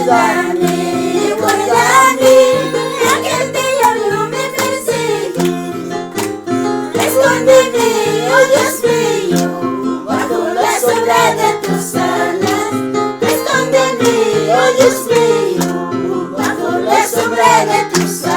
Guárdame, guárdame, aquel diablo me persigue. Escóndeme, oh Dios mío, bajo la sombra de tus alas. Escóndeme, oh Dios mío, bajo la sombra de tus alas.